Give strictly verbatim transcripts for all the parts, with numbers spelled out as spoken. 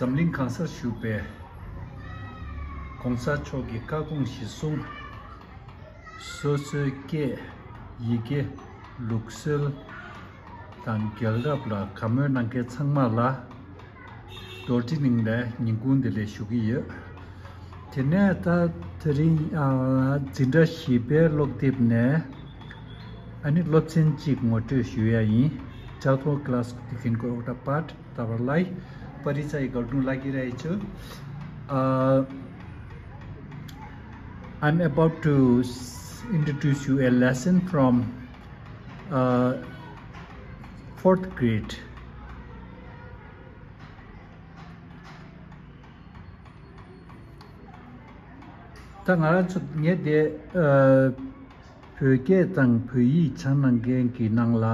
འཛམ་གླིང་གང་སར་བཞུགས་པའི་༸གོང་ས་མཆོག་གི་བཀའ་དགོངས་གཞིར་བཟུང་། སོ་སོའི་སྐད། ཡི་གེ། ལུགས་སྲོལ་དང་རྒྱལ་རབས་ལ་དགའ་མོས་གནང་མཁན་ཚང་མ་ལ་རྡོ་རྗེ་གླིང་ནས་ཉིན་གུང་བདེ་ལེགས་ཞུ་གི་ཡོད། དེ་ནས་ད་དེ་རིང་ཨ་འཛིན་གྲྭ་བཞི་པའི་ཀློག་དེབ་ནས་ཨ་ནི་སློབ་ཚན་གཅིག་ངོ་སྤྲོད་ཞུ་ཡ་ཡིན། ཇ་ཐོ་ཀླ་སི་དི་ཁིན་ཀོ་ཨོ་ཏ་པཱཊ་ཏ་བར་ལའི་པ་རི་ཙ་ཡི་གར་དུང་ལ་གི་ར་ཡི་ཆུ། Uh, I'm about to s- introduce you a lesson from uh, fourth grade. ད་ང་རང་ཚོ་ངས་དེ་ཨ་བོད་སྐད་དང་བོད་ཡིག་སྦྱང་གནང་མཁན་གྱི་ནང་ལ་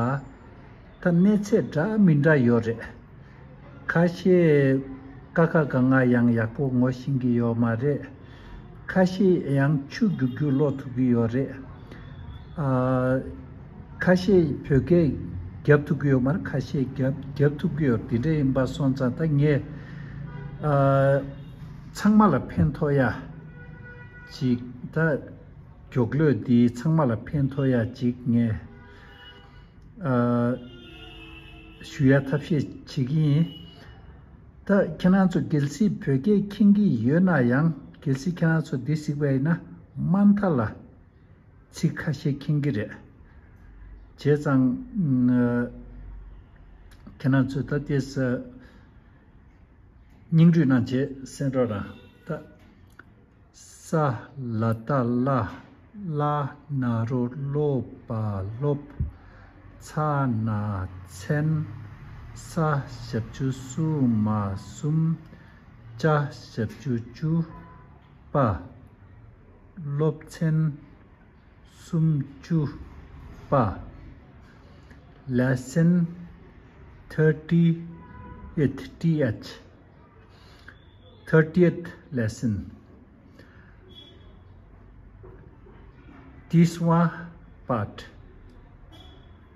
ད་གནས་ཚད་འདྲ་མི་འདྲ་ཡོད་རེད། ཁ་ཤས་ཀ་ཁ་ག་ང་ཡང་ཡག་པོ་ངོ་ཤེས་ཀྱི་ཡོད་མ་རེད། ཁ་ཤས་ཡང་ཆུ་རྒྱུག་རྒྱུག་ཀློག་ཐུབ་ཀྱི་ཡོད་རེད། ཨ་ཁ་ཤས་བོད་སྐད་རྒྱབ་ཐུབ་ཀྱི་ཡོད་མ་རེད། ཁ་ཤས་རྒྱབ་རྒྱབ་ཐུབ་ཀྱི་ཡོད། དེ་འདྲ་ཡིན་པ་སོང་ཙང་ད་ངས་ཨ་ཚང་མ་ལ་ཕན་ཐོགས་ཡ་ཅིག་ད་མགྱོགས་ལོས་འདི་ཚང་མ་ལ་ཕན་ཐོགས་ཡ་ཅིག་ངས་ཨ་ཞུ་ཡ་ཐབས་ཤེས་བྱེད་ཀྱི་ཡིན། ད་ཁྱེད་རང་ཚོ་གལ་སྲིད་བོད་སྐད་མཁྱེན་གྱི་ཡོད་ན་ཡང་། གལ་སྲིད་ཁྱེད་རང་ཚོ་འདི་གཟིགས་པ་ཡིན་ན་དམའ་མཐའ་ལ་ཚིག་ཁ་ཤས་མཁྱེན་གྱི་རེད། བྱས་ཙང་ཨ་ཁྱེད་རང་ཚོས་ད་ལྟས་སྙིང་བསྡུས་གནང་བྱས་གསན་རོགས་གནང་། ད་ས་ལ་བཏགས་སླ། ལ་ན་རོ་སློ་བ་སློབ། ཚ་ན་མཚན། ས་ཞབས་ཀྱུ་སུ་མ་གསུམ། ཅ་ཞབས་ཀྱུ་ཅུ་པ། སློབ་ཚན་སུམ་ཅུ་པ། Lesson thirty-eight, T H. Thirtieth lesson. Teeswa part.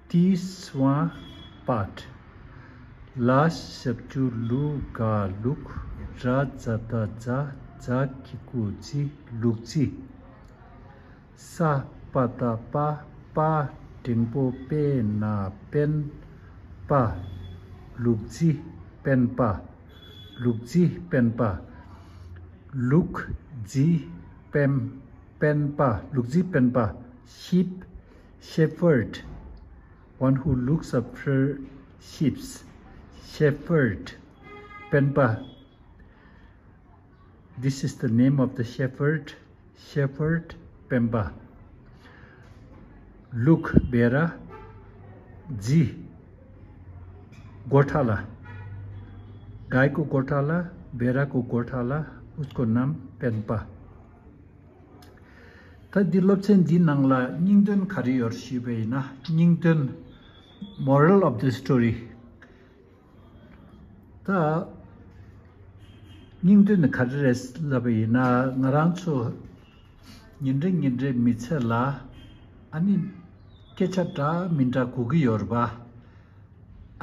Teeswa part. ལ་ཞབས་ཀྱུ་ལུ་ག་ལུག། ར་ཛ་ད་རྫ། ཛ་གི་གུ་རྫི། ལུག་རྫི། ས་པ་ད་པ། པ་འགྲེང་བུ་པེ་ན་པེན། པ། ལུག་རྫི་པེན་པ། ལུག་རྫི་པེན་པ། ལུག་རྫི་པེན། པེན་པ། ལུག་རྫི་པེན་པ། Sheep, shepherd, one who looks after sheeps. Shepherd, པེན་པ། This is the name of the shepherd. Shepherd པེན་པ། ལུག་བེ་ར། རྫི་གོ་ཐ་ལ། गाय को गोठाला, भेड़ा को गोठाला, उसको नाम पेनपा। ད་འདི་སློབ་ཚན་འདི་ནང་ལ་སྙིང་དོན་ག་རེ་ཡོད་ཞུས་པ་ཡིན་ན། སྙིང་དོན། Moral of the story. ད་སྙིང་དོན་ནི་ག་རེ་རེད་ལབ་པ་ཡིན་ན། ང་རང་ཚོ་ཉིན་རེ་ཉིན་རེ་མི་ཚེ་ལ་ཨ་ནི་སྐད་ཆ་འདྲ་མི་འདྲ་གོ་གི་ཡོད་རེད་པ།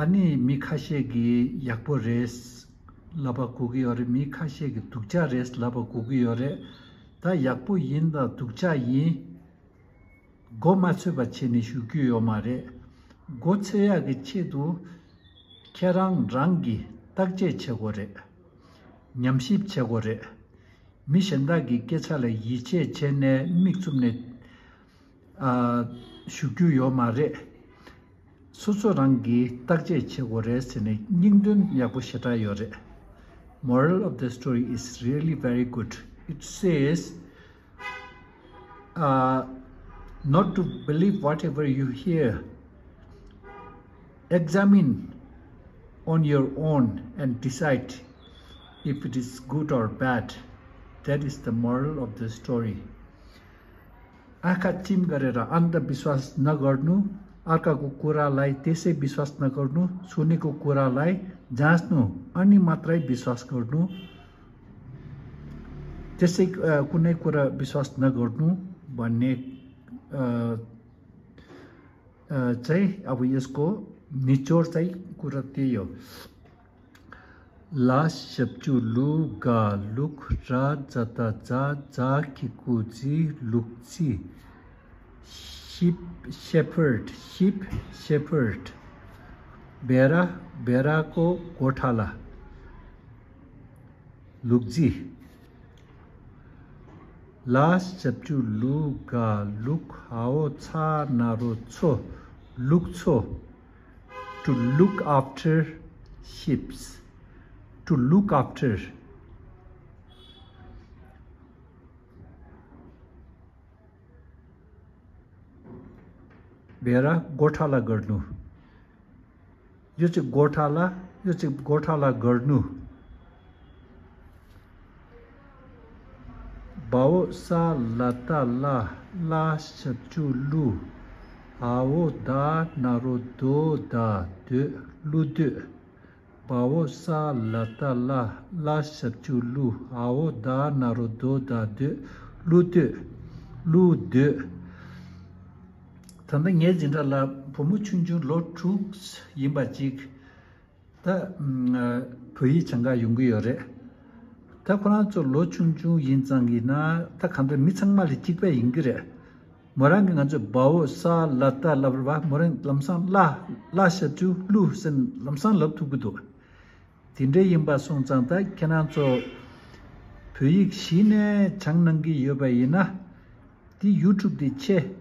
ཨ་ནི་མི་ཁ་ཤས་ཀྱིས་ཡག་པོ་རེད་ལབ་པ་གོ་གི་ཡོད་རེད། མི་ཁ་ཤས་ཀྱིས་སྡུག་ཅག་རེད་ལབ་པ་གོ་གི་ཡོད་རེད། ད་ཡག་པོ་ཡིན་དང་སྡུག་ཅག་ཡིན། མགོ་མ་ཚོས་པ་བྱས་ནས་ཞུ་རྒྱུ་ཡོད་མ་རེད། མགོ་ཚོས་ཡག་གི་ཆེད་དུ་ཁྱེད་རང་རང་གིས་བརྟག་དཔྱད་བྱེད་དགོས་རེད། ཉམས་ཞིབ་བྱེད་དགོས་རེད། མི་གཞན་དག་གི་སྐད་ཆ་ལ་ཡིད་ཆེས་བྱས་ནས་མིག་བཙུམ་ནས་ཨ་ཞུ་རྒྱུ་ཡོད་མ་རེད། སོ་སོ་རང་གིས་བརྟག་དཔྱད་བྱེད་དགོས་རེད་ཟེར་ནས་སྙིང་དོན་ཡག་པོ་ཞེ་དྲག་ཡོད་རེད། Moral of the story is really very good. It says, uh, not to believe whatever you hear. Examine on your own and decide if it is good or bad. That is the moral of the story. अर्काको चिम गरेर अन्धविश्वास नगर्नु, अर्काको कुरालाई त्यसै विश्वास नगर्नु, सुनेको कुरालाई जाँच्नु, अनि मात्रै विश्वास गर्नु। त्यसै अ, कुनै कुरा विश्वास नगर्नु भन्ने अ, अ, चाहिँ अब यसको निचोड चाहिँ कुरा त्यही हो। ལ་ཞབས་ཀྱུ་ལུ། ག་ལུག་ར་ཛ་ད་རྫ། ཛ་གི་གུ་རྫི། ལུག་རྫི། sheep, shepherd, sheep, shepherd. བེ་ར་བེ་ར་ཀོ་གོ་ཁྲ་ལ། ལུག་རྫི། ལ་ཞབས་ཀྱུ་ལུ། ག་ལུག་འ་འོག་ཚ་ན་རོ་འཚོ། ལུག་འཚོ། To look after sheeps. To look after. བེ་ར་གོ་ཁྲ་ལ་གར་ནུ། ཡོ་ཅིག་གོ་ཁྲ་ལ། ཡོ་ཅིག་གོ་ཁྲ་ལ་གར་ནུ། བ་འོག་ས་ལ་ཏ་ལ། ལ་ཞབས་ཀྱུ་ལུ། འ་འོག་ད་ན་རོ་དོ་ད་འདོད། ཀླུ་འདོད། བ་འོག་ས་ལ་ཏ་ལ། ལ་ཞབས་ཀྱུ་ལུ། འ་འོག་ད་ན་རོ་དོ་ད་འདོད། ཀླུ་འདོད། ཀླུ་འདོད། ད་ལྟ་ངའི་འཛིན་གྲྭ་ལ་བུ་མོ་ཆུང་ཆུང་ལོ་དྲུག་ཡིན་པ་ཅིག་ད་བོད་ཡིག་སྦྱང་ག་ཡོང་གི་ཡོད་རེད། ད་ཁོ་རང་ཚོ་ལོ་ཆུང་ཆུང་ཡིན་ཙང་ཡིན་ན། ད་གང་ལྟར་མི་ཚང་མ་ལ་གཅིག་པ་ཡིན་གྱི་རེད། མོ་རང་གིས་ང་ཚོས་བ་འོག་ས་ལ་ཏ་ལབ་རེད་བ། མོ་རང་ལམ་སང་ལ། ལ་ཞབས་ཀྱུ་ལུ་ཟེར་ལམ་སང་ལབ་ཐུབ་ཀྱི་འདུག། དེ་འདྲ་ཡིན་པ་སོང་ཙང་། ད་ཁྱེད་རང་ཚོ་བོད་ཡིག་གཞི་ནས་སྦྱང་གནང་གི་ཡོད་པ་ཡིན་ན། དེ་ཡུ་ཊུབ་དེ་ཕྱེ།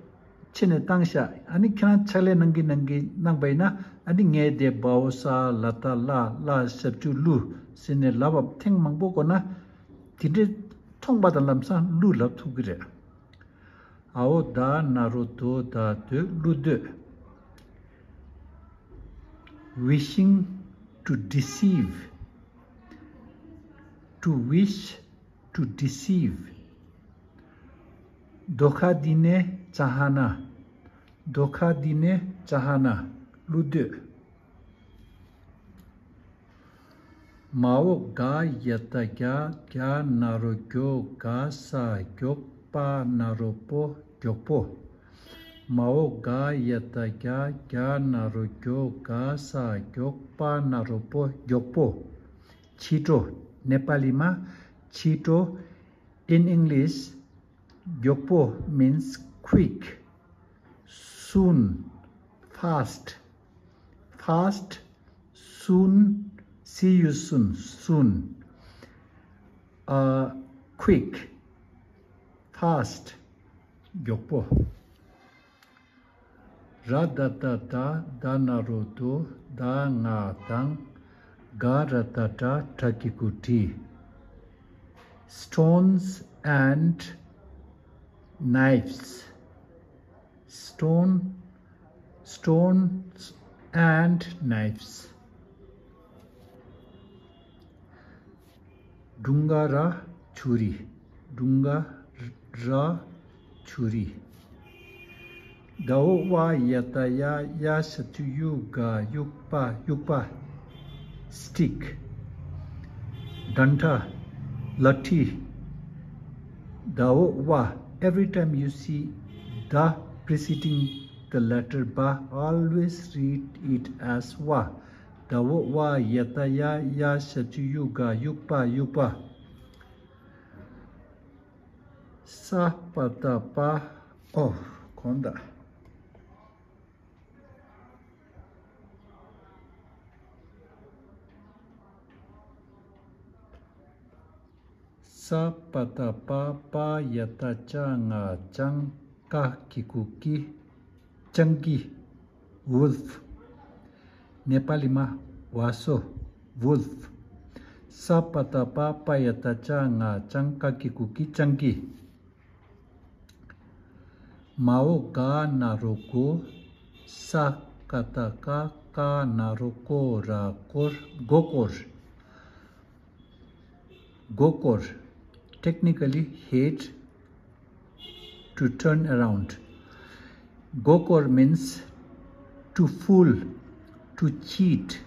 ཕྱེ་ནས་བཏང་ཤག། ཨ་ནི་ཁྱེད་རང་ཕྱག་ལས་གནང་གི་གནང་གི་གནང་པ་ཡིན་ན། ཨ་ནི་ངས་དེ་བ་འོག་ས་ལ་ཏ་ལ། ལ་ཞབས་ཀྱུ་ལུ་ཟེར་ནས་ལབ་པ་ཐེངས་མང་པོ་གོ་ན། དེ་འདྲའི་མཐོང་པ་དང་ལམ་སང་ཀླུ་ལབ་ཐུབ་ཀྱི་རེད། འ་འོག་ད་ན་རོ་དོ་ད་འདོད། ཀླུ་འདོད། Wishing to deceive. To wish to deceive. དོ་ཁ་དི་ནེ་ཙ་ཧ་ན། དོ་ཁ་དི་ནེ་ཙ་ཧ་ན། ཀླུ་འདོད། མ་འོག་ག་ཡ་ཏ་གྱ། གྱ་ན་རོ་གྱོ། ག་ས་གྱོག། པ་ན་རོ་པོ། གྱོག་པོ། མ་འོག་ག་ཡ་ཏ་གྱ། གྱ་ན་རོ་གྱོ། ག་ས་གྱོག། པ་ན་རོ་པོ། གྱོག་པོ། ཕྱི་དྲོ། ནེ་པ་ལི་མ། ཕྱི་དྲོ། In English, གྱོག་པོ་means quick, soon, fast, fast, soon, see you soon, soon, uh, quick, fast, གྱོག་པོ། ར་ད་ད་ད། ད་ན་རོ་དོ། ད་ང་དང་། ག་ར་ད་གྲ། གྲ་གི་གུ་གྲི། Stones and knives. Stone, stones and knives. སྒྲུང་ག་ར་ཆུ་རི། སྒྲུང་ག་ར་ཆུ་རི། ད་འོག་བ་ཡ་ཏ་ཡ། ཡ་ཞབས་ཀྱུ་ཡུ་ག། ཡུག་པ། ཡུག་པ། Stick. ཌན་ཊ། ལ་ཊི། ད་འོག་བ། Every time you see the preceding the letter ba, always read it as བ། ད་འོག་བ་ཡ་ཏ་ཡ། ཡ་ཞབས་ཀྱུ་ཡུ་ག། ཡུག་པ། ཡུག་པ། ས་པ་ཏ་པ། ཨོ། གོང་ད། ས་པ་ཏ་པ། པ་ཡ་ཏ་ཅ་ང་ཅང་། ཀ་གི་གུ་ཀི། སྤྱང་ཀི། Wolf. ནེ་པ་ལི་མ། ཝ་སོ། Wolf. ས་པ་ཏ་པ། པ་ཡ་ཏ་ཅ་ང་ཅང་། ཀ་གི་གུ་ཀི། སྤྱང་ཀི། མ་འོག་ག་ན་རོ་གོ། ས་ཀ་ཏ་ཀ། ཀ་ན་རོ་ཀོ་ར་ཀོར། མགོ་སྐོར། མགོ་སྐོར། Technically, head to turn around. མགོ་སྐོར་means to fool, to cheat.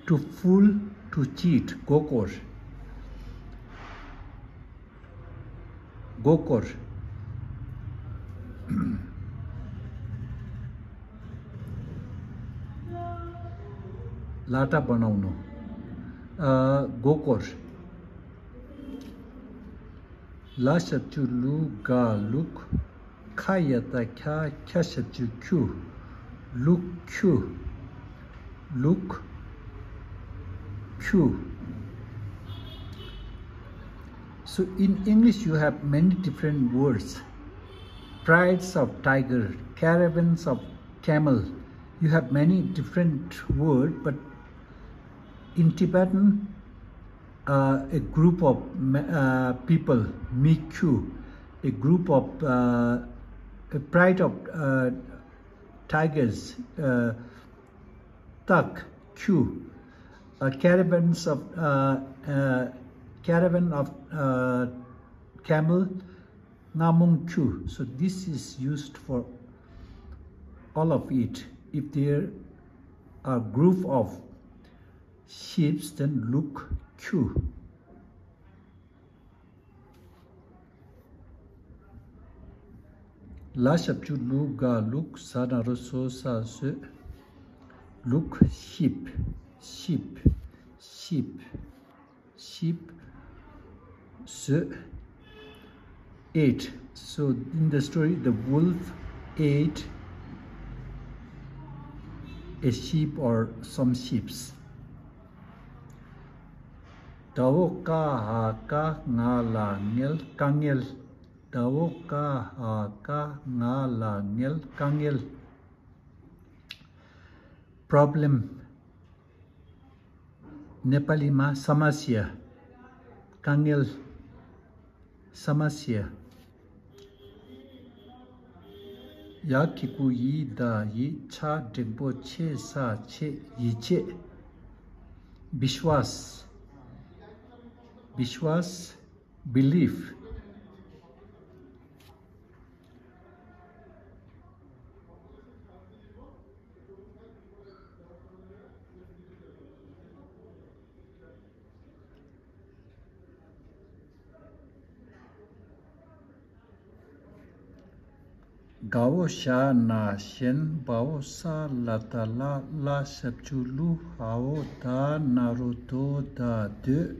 To fool, to cheat. མགོ་སྐོར། མགོ་སྐོར། ལ་ཊ་བ་ན་འོག་ནོ། ཨ། མགོ་སྐོར། ལ་ཞབས་ཀྱུ་ལུ། ག་ལུག། ཁ་ཡ་བཏགས་ཁྱ། ཁྱ་ཞབས་ཀྱུ་ཁྱུ། ལུག་ཁྱུ། ལུག་ཁྱུ། So in English, you have many different words. Prides of tiger, caravans of camel. You have many different words, but in Tibetan, uh, a group of ma- uh, people, Mikyu, a group of uh, a pride of uh, tigers, uh, Tak Kyu, a caravans of uh, uh, caravan of uh, camel, Ngamung Kyu. So this is used for all of it. If there are group of sheeps, then Luk Kyu. ལ་ཞབས་ཀྱུ་ལུ། ག་ལུག། ས་ན་རོ་སོ་ས་སོས། ལུག sheep, sheep, sheep, sheep, སོས། Ate. So in the story, the wolf ate a sheep or some sheeps. དའོ་ཀ་ཧ་ཀ་ང་ལ་ངལ། དཀའ་ངལ། དའོ་ཀ་ཧ་ཀ་ང་ལ་ངལ། དཀའ་ངལ། Problem. ནེ་པ་ལི་མ་ས་མ་སི་ཡ། དཀའ་ངལ། ས་མ་སི་ཡ། ཡ་གི་གུ་ཡི་ད་ཡིད། ཆ་འགྲེང་བུ་ཆེ་ས་ཆེ་ཡིད་ཆེས། བི་ཤ་ཝཱས། བི་ཤ་ཝཱས། Belief. གའོ་ཞ་ན་ཞན། བའོ་ས་ལ་ད་ལ། ལ་ཞབས་ཀྱུ་ལུ། འའོ་ད་ན་རོ་དོ་ད་དོད།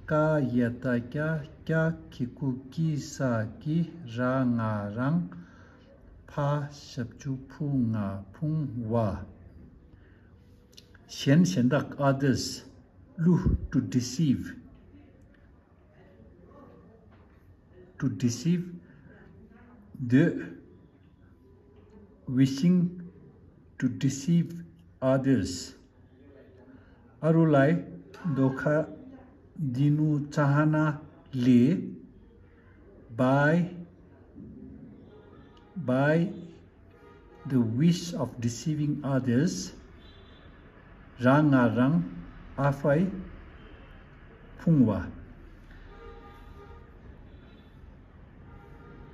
ཀ་ཡ་བཏགས་ཀྱ། ཀྱ་གི་གུ་ཀི་ས་ཀྱི། ར་ང་རང་། ཕ་ཞབས་ཀྱུ་ཕུ་ང་ཕུང་བ། ཞན་ཞན་དག others། ལུ་to deceive. To deceive འདོད། Wishing to deceive others. ཨ་རུ་ལའི་དོ་ཁ་དི་ནུ་ཙ་ཧ་ན་ལེ། By, by the wish of deceiving others. ར་ང་རང་། ཨ་ཕའི་ཕུང་བ།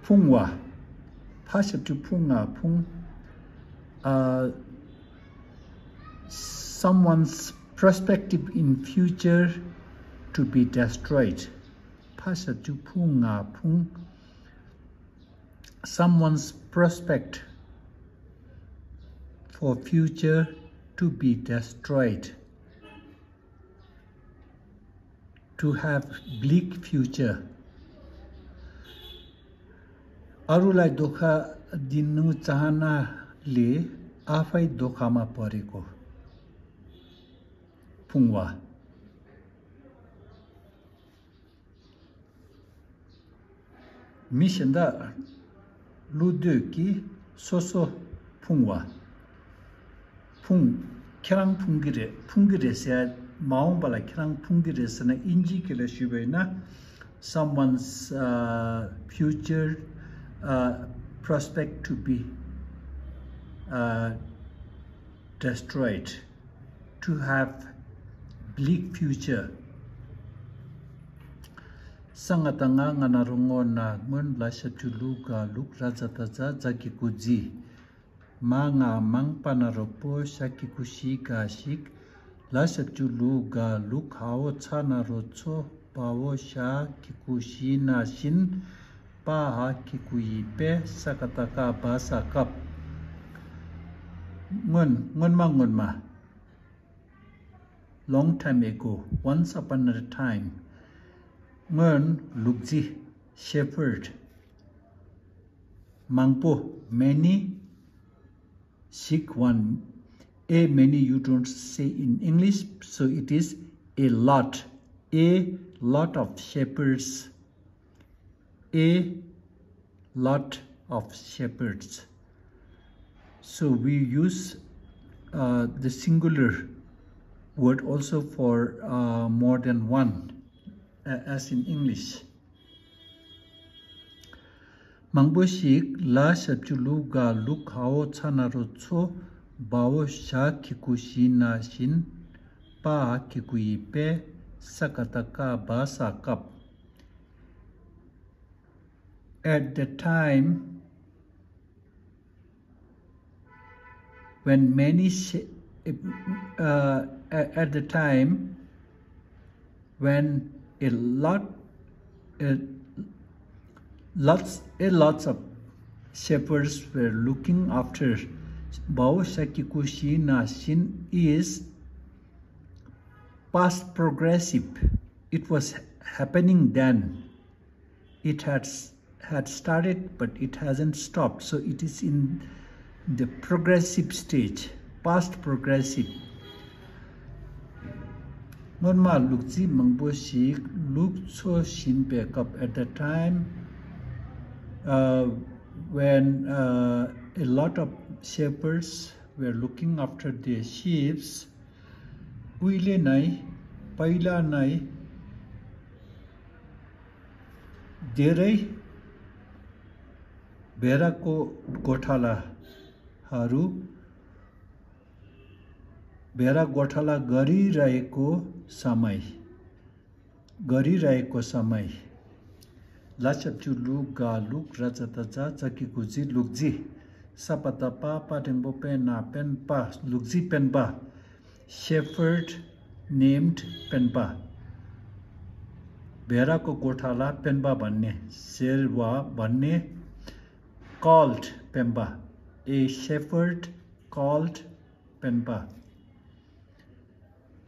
ཕུང་བ། ཕ་ཞབས་ཀྱུ་ཕུ་ང་ཕུང་། ཨ། Someone's perspective in future to be destroyed. ཕ་ཞབས་ཀྱུ་ཕུ་ང་ཕུང་། Someone's prospect for future to be destroyed. To have bleak future. ཨ་རུ་ལའི་དོ་ཁ་དི་ནུ་ཙ་ཧ་ན་ལེ། ཨ་ཕའི་དོ་ཁ་མ་པ་རི་ཀོ་ཕུང་བ། མི་གཞན་དག་བསླུ་འདོད་ཀྱིས་སོ་སོ་ཕུང་བ། ཕུང་། ཁྱེད་རང་ཕུང་གི་རེད། ཕུང་གི་རེད་ཟེར་ཡ། མ་འོངས་པ་ལ་ཁྱེད་རང་ཕུང་གི་རེད་ཟེར་ན། དབྱིན་ཇིའི་སྐད་ལ་ཞུས་པ་ཡིན་ན། Someone's uh, future uh, prospect to be uh, destroyed. To have bleak future. ས་ང་བཏགས་སྔ་ང་ན་རོ་སྔོ་ན་སྔོན། ལ་ཞབས་ཀྱུ་ལུ་ག་ལུག། ར་ཛ་བཏགས་རྫ་རྫ་གི་གུ་རྫི། མ་ང་མང་། པ་ན་རོ་པོ། ཞ་གི་གུ་ཞི་ག་ཞིག། ལ་ཞབས་ཀྱུ་ལུ་ག་ལུག། འའོ་ཚ་ན་རོ་ཚོ། བའོ་ཞ་གི་གུ་ཞི་ན་བཞིན། པ་འ་གི་གུ་འི་པས། ས་ཀ་བཏགས་སྐ་བ་ས་སྐབས། སྔོན། སྔོན་མ་སྔོན་མ། Long time ago, once upon a time. སྔོན། ལུག་རྫི། Shepherd. མང་པོ། Many. ཞིག། One. A many you don't say in English, so it is a lot. A lot of shepherds. A lot of shepherds. So we use uh, the singular word also for uh, more than one, uh, as in English. མང་པོ་ཞིག་ལ་ཞབས་ཀྱུ་ལུ་ག་ལུག་ཧའོ་ཚ་ན་རོ་ཚོ་བའོ་ཞ་གི་གུ་ཞི་ན་བཞིན་པ་གི་གུ་ཡི་པེ་ས་ཀ་ཏ་ཀ་བ་ས་སྐབས། At the time when many sh- uh, at the time when a lot a lots a lots of shepherds were looking after Bao Shakikushi Nashin is past progressive. It was happening then. It had had started, but it hasn't stopped. So it is in the progressive stage, past progressive. སྔོན་མ་ལུག་རྫི་མང་པོ་ཞིག་ལུག་འཚོ་བཞིན་པའི་སྐབས། At the time uh, when uh, a lot of shepherds were looking after their sheep, Uile Nai, Paila Nai, धेरै भेडाको गोठालाहरू भेडा गोठाला गरिरहेको समय गरिरहेको समय। ལ་ཞབས་ཀྱུ་ལུ་ག་ལུག་ར་ཙ་ཏ་ཛ་ཙ་གི་གུ་རྫི་ལུག་རྫི། ས་པ་ཏ་པ་པ་འགྲེང་བུ་པེ་ན་སྤེན་པ། ལུག་རྫི་སྤེན་པ། Shepherd named སྤེན་པ། བེ་ར་ཀོ་གོ་ཁྲ་ལ་སྤེན་པ་བ་ནེ་ཟེར་བ་བ་ནེ། Called སྤེན་པ། A shepherd called སྤེན་པ།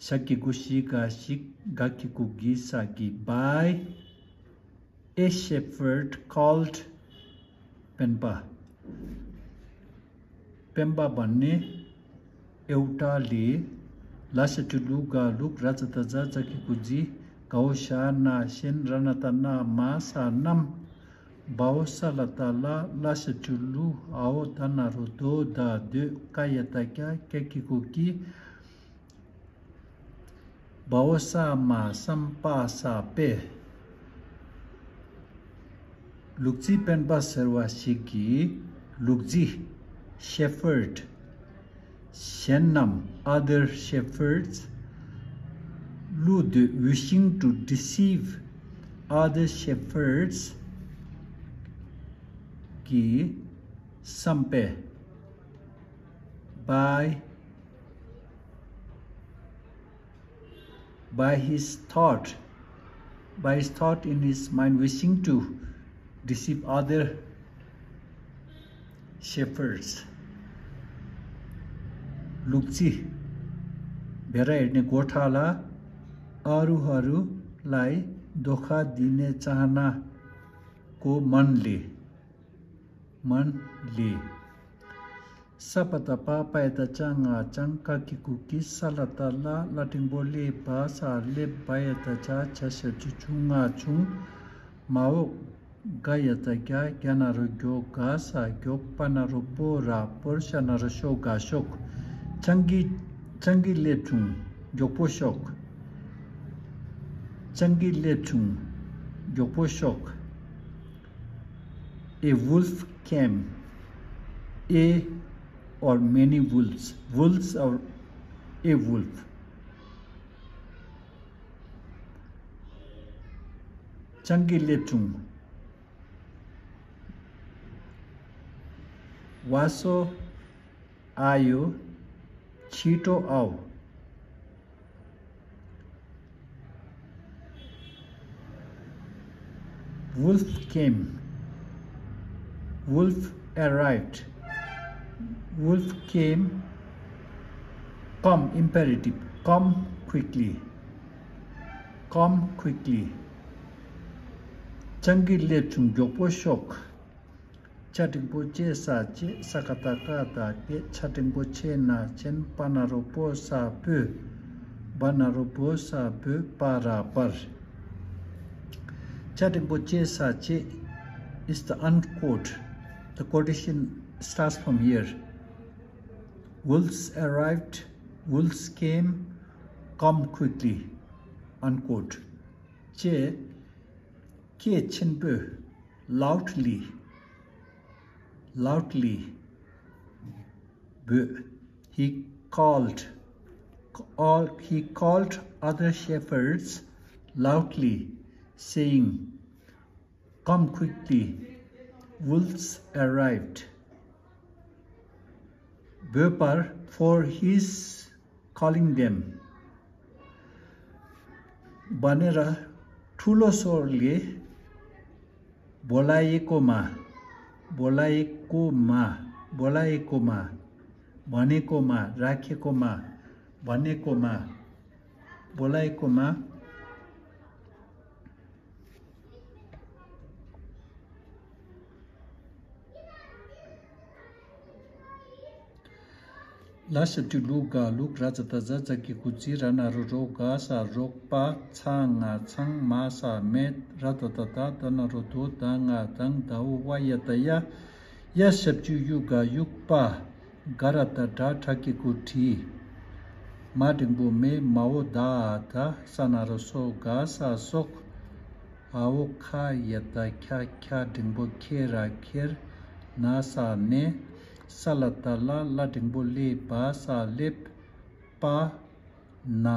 ཤ་གི་གུ་ཤི་ག་ཤིག་ག་གི་གུ་གི་ས་གི་by a shepherd called སྤེན་པ། སྤེན་པ་བ་ནེ་ཨེའུ་ཏྲ་ལི། ལ་ཤ་ཅུ་ལུ་ག་ལུག་ར་ཙ་ཏ་ཛ་ཙ་གི་གུ་ཛི། གའོ་ཤ་ན་ཤེན་ར་ན་ཏ་ན་མ་ས་ནམ། བའོ་ས་ལ་ཏ་ལ། ལ་ཤ་ཅུ་ལུ་ཨའོ་ད་ན་རོ་དོ་ད་དོད། ཀ་ཡ་ཏ་ཀྱ་ཀྱ་གི་གུ་ཀྱི། བའོ་ས་མ་སམ་པ་ས་པེ། ལུག་རྫི་སྤེན་པ་ཟེར་བ་ཞིག་གིས་ལུག་རྫི་shepherd གཞན་རྣམས་other shepherds ལུ་དུ་wishing to deceive other shepherds གི་སམ་པེ། By by his thought, by his thought in his mind, wishing to deceive other shepherds. ལུག་རྫི་བེ་ར་ཨེར་ནི་གོ་ཁྲ་ལ་ཨ་རུ་ཧ་རུ་ལའི་དོ་ཁ་དི་ནེ་ཙ་ན་གོ་མན་ལི། མན་ལི། ས་པ་ཏ་པ་པ་ཡ་ཏ་ཅ་ང་ཅང་ཀ་གི་གུ་ཀི་ས་ལ་ཏ་ལ་ལ་འགྲེང་བུ་ལི་བ་ས་ལེ་བ་ཡ་ཏ་ཅ་ཆ་ཤ་ཅུ་ཆུ་ང་ཆུང་། མ་འོག་ག་ཡ་ཏ་གྱ་གྱ་ན་རོ་གྱོ་ག་ས་གྱོག་པ་ན་རོ་པོ་ར་པོར་ཤ་ན་རོ་ཤོ་ག་ཤོག་ཅང་གི་ཅང་གི་ལེབ་ཆུང་མགྱོགས་པོ་ཤོག་ཅང་གི་ལེབ་ཆུང་མགྱོགས་པོ་ཤོག A wolf came. A or many wolves. Wolves or a wolf. ཅང་གི་ལེབ་ཆུང་། བ་སོ། ཨ་ཡོ། ཆི་ཏོ་ཨའོ། Wolf came. Wolf arrived. Wolf came. Come, imperative. Come quickly. Come quickly. སྤྱང་ཀི་སླེབས་བྱུང་མགྱོགས་པོ་ཤོག་ཅ་འགྲེང་བུ་ཅེ་ས་ཅེས། ས་ཀ་བཏགས་སྐ་བཏགས་སྐྱེས། ཆ་འགྲེང་བུ་ཆེ་ན་ཆེན། པ་ན་རོ་པོ་ས་པོས། བ་ན་རོ་བོ་ས་བོས། པ་ར་པར། ཅ་འགྲེང་བུ་ཅེ་ས་ཅེས is the unquote. The quotation starts from here. Wolves arrived, wolves came, come quickly. Unquote. ཅེས་སྐད་ཆེན་པོས། Loudly, loudly བོས། He called, call, he called other shepherds loudly, saying, "Come quickly, wolves arrived." བོས་པར། For his calling them. བ་ནེ་ར་ཁྲུ་ལོ་སོར་ལེ། བོ་ལ་ཡེ་ཀོ་མ། བོ་ལ་ཡེ་ཀོ་མ། བོ་ལ་ཡེ་ཀོ་མ། བ་ནེ་ཀོ་མ། ར་ཁེ་ཀོ་མ། བ་ནེ་ཀོ་མ། བོ་ལ་ཡེ་ཀོ་མ། ལ་ཞབས་ཀྱུ་ལུ་ག་ལུག་ར་ཛ་ད་ཛ་ཛ་གི་གུ་ཛི། ར་ན་རོ་རོ་ག་ས་རོག་པ། ཚ་ང་ཚང་། མ་ས་མེད། ར་ད་ད་ད་ད་ན་རོ་དོ་ད་ང་དང་། ད་འོ་བ་ཡ་ད་ཡ། ཡ་ཞབས་ཀྱུ་ཡུ་ག་ཡུག་པ། ག་ར་ད་གྲ་གྲ་གི་གུ་གྲི། མ་འགྲེང་བུ་མེ། མ་འོ་ད་འ་མདའ། ས་ན་རོ་སོ་ག་ས་སོག་འ་འོ་ཁ་ཡ་ད་ཁྱ། ཁྱ་འགྲེང་བུ་ཁེ་ར་ཁེར། ན་ས་ནེ། ས་ལ་ད་སླ། སླ་འགྲེང་བུ་སླེ། བ་ས་སླེབས། པ་ན།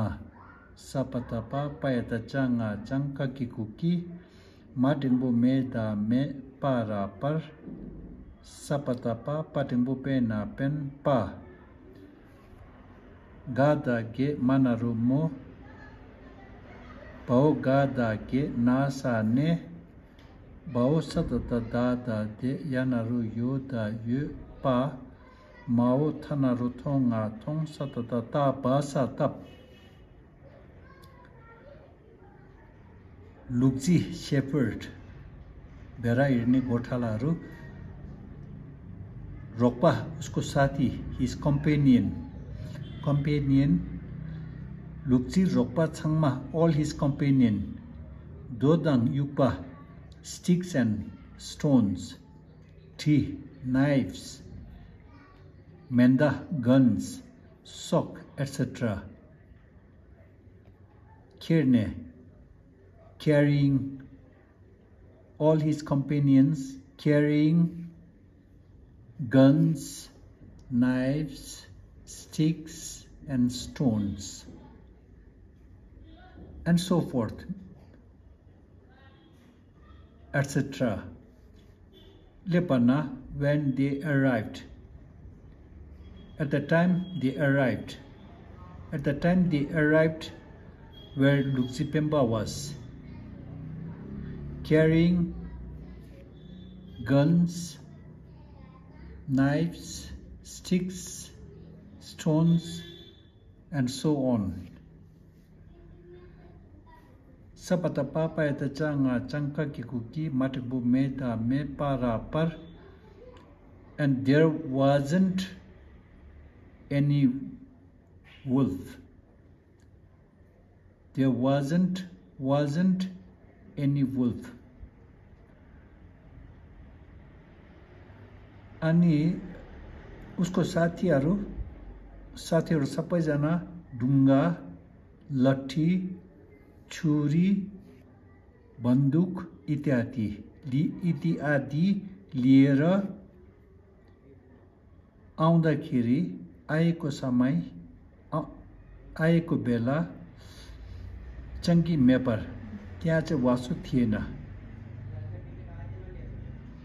ས་པ་ད་པ། པ་ཡ་ད་ཅ། ང་ཅང་། ཀ་གི་གུ་ཀི། མ་འགྲེང་བུ་མེ་ད་མེད། པ་ར་པར། ས་པ་ད་པ། པ་འགྲེང་བུ་པེ་ན་པེན། པ། ག་ད་གེ། མ་ན་རོ་མོ། བ་འོ་ག་ད་གེ། ན་ས་ནེ། བ་འོ་ས་ད་ད་ད་ད་དེ། ཡ་ན་རོ་ཡོ་ད་ཡོད། པ། མ་འོ་ཐ་ན་རོ་ཐོ་ང་ཐོང་། ས་ད་ད་ད། བ་ས་བཏབ། ལུག་རྫི། Shepherd. བེ་ར་ཨིར་ནི་གོ་ཁྲ་ལ་རུ། རོགས་པ། Usko saathi. His companion. Companion. ལུག་རྫི་རོགས་པ་ཚང་མ། All his companion. རྡོ་དང་དབྱུག་པ། Sticks and stones. གྲི། Knives. མེ་མདའ། Guns. སོག etcetera. ཁྱེར་ནས། Carrying. All his companions carrying guns, knives, sticks, and stones, and so forth, etcetera. སླེབས་པ་ན། When they arrived. At the time they arrived. At the time they arrived, where ལུག་རྫི་སྤེན་པ་was carrying guns, knives, sticks, stones, and so on. ས་པ་ད་པ། པ་ཡ་ད་ཅ། ང་ཅང་། ཀ་གི་གུ་ཀི། མ་འགྲེང་བུ་མེ་ད་མེད། པ་ར་པར། And there wasn't any wolf. There wasn't, wasn't any wolf. अनि उसको साथीहरू, साथीहरू सबैजना ढुङ्गा, लट्ठी, छुरी, बन्दुक इत्यादि लि-, इत्यादि लिएर आउँदाखेरि आएको समय, अ, आएको बेला चङ्गी मेपर, त्यहाँ चाहिँ वासु थिएन।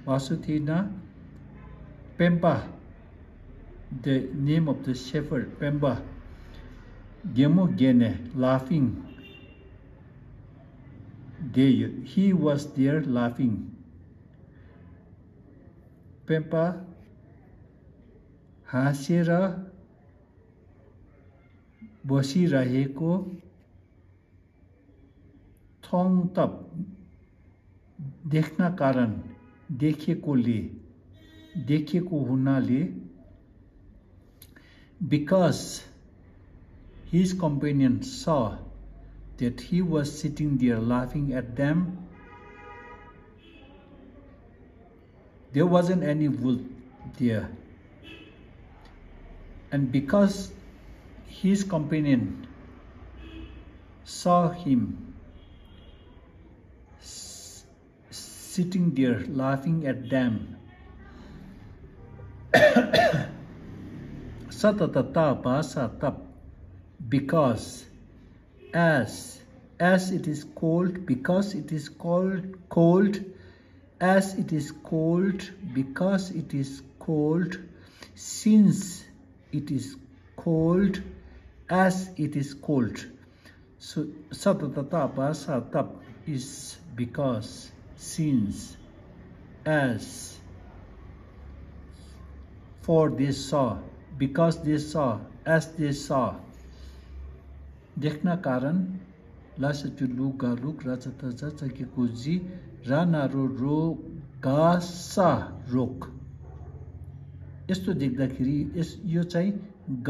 वासु थिएन। Pempa, the name of the shepherd, Pempa, गेमो गेने, laughing, there, he was there laughing. Pempa हाँसेर बसिरहेको, थोङ तप, देख्नकारण, देखेकोले, देखेको हुनाले, because his companion saw that he was sitting there laughing at them, there wasn't any wolf there. And because his companion saw him s- sitting there laughing at them, स त त ता प स तप, because, as, as it is cold, because it is cold, cold, as it is cold, because it is cold, since it is cold, as it is cold. So, स त त ता प स तप is because, since, as, for they saw, because they saw, as they saw. देख्नकारण, ला स चु लु ग लुक, र च त च च कि को जी, र न रो रो, ग स रोक। यस्तो देख्दाखेरि यस यो चाहिँ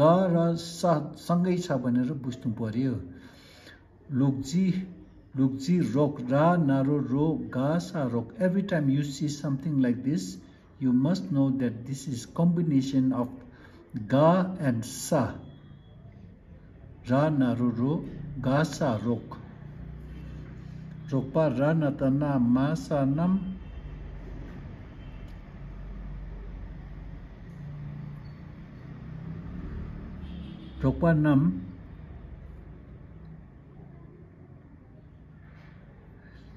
ग र स सँगै छ भनेर बुझ्नु पर्यो। लुक्जी, लुक्जी रोक, र न रो रो, ग स रोक। Every time you see something like this, you must know that this is combination of ग and स। र न रो रो, ग स रोक। रोक्पा र न त न म स नम। रोक्पा नम।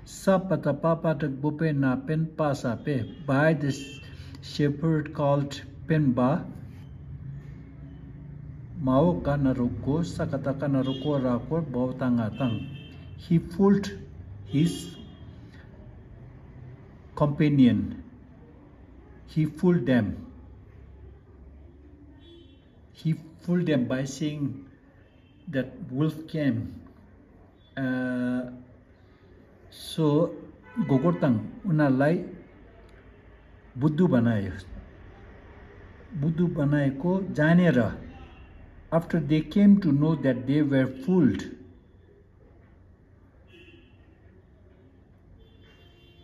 ས་པ་ད་པ་པ་དྲག་པོ་པེ་ན་པེན་པ་ས་པེ། By the shepherd called པེན་པ། མའོ་ཀ་ན་རོ་ཀོ་ས་ཀ་ད་ཀ་ན་རོ་ཀོ་ར་ཀོ་བའོ་ད་ང་དང་། He fooled his companion. He fooled them. He fooled them by saying that wolf came. Uh, so, गोगोर तंग उनीहरूलाई बुद्धु बनायो। बुद्धु बनाएको जानेर, after they came to know that they were fooled,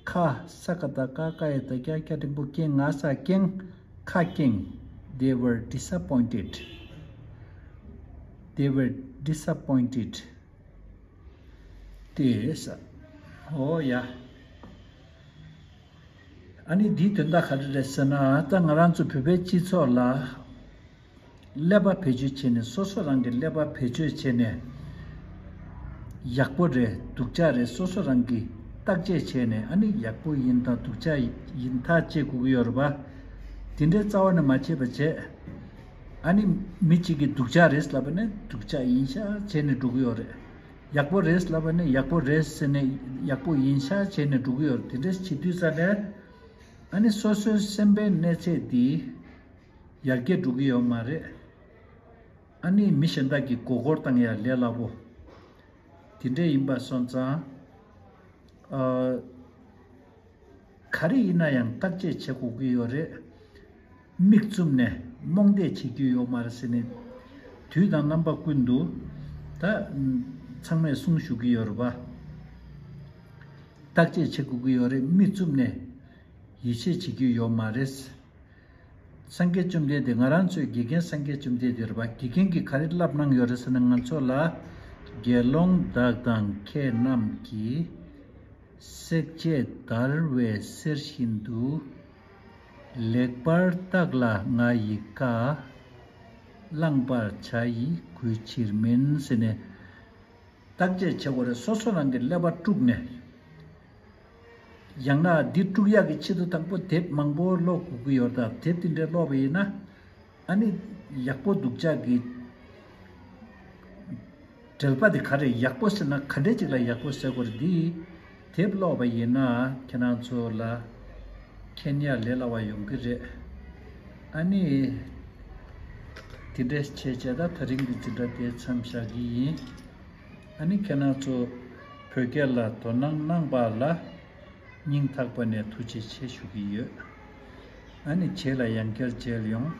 ཁ་ས་ཀ་ད་ཀ་ཀ་ཡ་ད་ཀྱ་ཀྱ་འགྲེང་པོ་ཀེང་ང་ས་ཀེང་ཁ་ཀེང་། They were disappointed. They were disappointed. དེ་ས། ཨོ་ཡ། ཨ་ནི་འདིའི་དོན་དག་ག་རེ་རེད་ཟེར་ན། ད་ང་རང་ཚོ་བོད་པའི་སྤྱི་ཚོགས་ལ་ཀླད་པ་བེད་སྤྱོད་བྱས་ནས། སོ་སོ་རང་གི་ཀླད་པ་བེད་སྤྱོད་བྱས་ནས། ཡག་པོ་རེད་སྡུག་ཅག་རེད་སོ་སོ་རང་གིས་བརྟག་དཔྱད་བྱས་ནས། ཨ་ནི་ཡག་པོ་ཡིན་དང་སྡུག་ཅག་ཡིན་ཐག་བཅད་དགོས་ཀྱི་ཡོད་རེད་པ། དེ་འདྲའི་རྩ་བ་ནས་མ་བྱེད་པ་བྱས། ཨ་ནི་མི་གཅིག་གིས་སྡུག་ཅག་རེད་ལབ་པ་ནས་སྡུག་ཅག་ཡིན་ཤག་བྱས་ནས་འགྲོ་གི་ཡོད་རེད། ཡག་པོ་རེད་ལབ་པ་ནས་ཡག་པོ་རེད་ཟེར་ནས་ཡག་པོ་ཡིན་ཤག་བྱས་ནས་འགྲོ་གི་ཡོད་རེད། དེ་འདྲ་བྱེད་དུས་ཙ་ནས་ཨ་ནི་སོ་སོའི་སེམས་པའི་གནས་ཚད་འདི་ཡར་རྒྱས་འགྲོ་གི་ཡོད་མ་རེད། ཨ་ནི་མི་གཞན་དག་གིས་མགོ་སྐོར་བཏང་ཡ་ལས་སླ་པོ། དེ་འདྲ་ཡིན་པ་སོང་ཙང་། ཨ། ག་རེ་ཡིན་ན་ཡང་བརྟག་དཔྱད་བྱེད་དགོས་ཀྱི་ཡོད་རེད། མིག་བཙུམ་ནས་རྨོངས་དད་བྱེད་རྒྱུ་ཡོད་མ་རེད་ཟེར་ནས། དུས་དང་རྣམ་པ་ཀུན་ཏུ་ད་ཚང་མས་གསུང་ཞུ་གི་ཡོད་རེད་པ། བརྟག་དཔྱད་བྱེད་དགོས་ཀྱི་ཡོད་རེད། མིག་བཙུམ་ནས་ཡིད་ཆེས་བྱེད་རྒྱུ་ཡོད་མ་རེད། སངས་རྒྱས་བཅོམ་ལྡན་འདས། ང་རང་ཚོའི་དགེ་རྒན་སངས་རྒྱས་བཅོམ་ལྡན་འདས་རེད་པ། དགེ་རྒན་གྱིས་ག་རེ་བསླབ་གནང་ཡོད་རེད་ཟེར་ན། ང་ཚོ་ལ་དགེ་སློང་བདག་དང་ཁྱེད་རྣམས་ཀྱིས། བསྲེག་བཅད་བརྡར་བའི་གསེར་བཞིན་དུ། ལེགས་པར་བརྟགས་ལ་ང་ཡི་བཀའ། བླངས་པར་བྱ་ཡི་གུས་ཕྱིར་མིན་ཟེར་ནས་བརྟག་དཔྱད་བྱེད་དགོས་རེད། སོ་སོ་རང་གི་ཀླད་པ་དཀྲུགས་ནས། ཡང་ན་འདི་དཀྲུག་ཡག་གི་ཆེད་དུ་དང་པོ་དེབ་མང་པོ་ཀློག་དགོས་ཀྱི་ཡོད་རེད། ད་དེབ་དེ་འདྲ་ཀློག་པ་ཡིན་ན། ཨ་ནི་ཡག་པོ་སྡུག་ཅག་གི་འགྲེལ་པ་དེ་ག་རེ། ཡག་པོ་ཟེར་ན་ག་འདྲས་ཅིག་ལ་ཡག་པོ་ཟེར་དགོས་རེད། འདི་དེབ་ཀློག་པ་ཡིན་ན་ཁྱེད་རང་ཚོ་ལ་མཁྱེན་ཡ་ལས་སླ་བ་ཡོང་གི་རེད། ཨ་ནི་ དེ་འདྲས་བྱས་བྱས་ད་ད་རིང་གི་འཛིན་གྲྭ་དེ་མཚམས་བཞག་གི་ཡིན། ཨ་ནི་ཁྱེད་རང་ཚོ་བོད་སྐད་ལ་དོ་སྣང་གནང་པ་ལ་སྙིང་ཐག་པ་ནས་ཐུགས་རྗེ་ཆེ་ཞུ་གི་ཡོད། ཨ་ནི་རྗེས་ལ་ཡང་བསྐྱར་མཇལ་ཡོང་།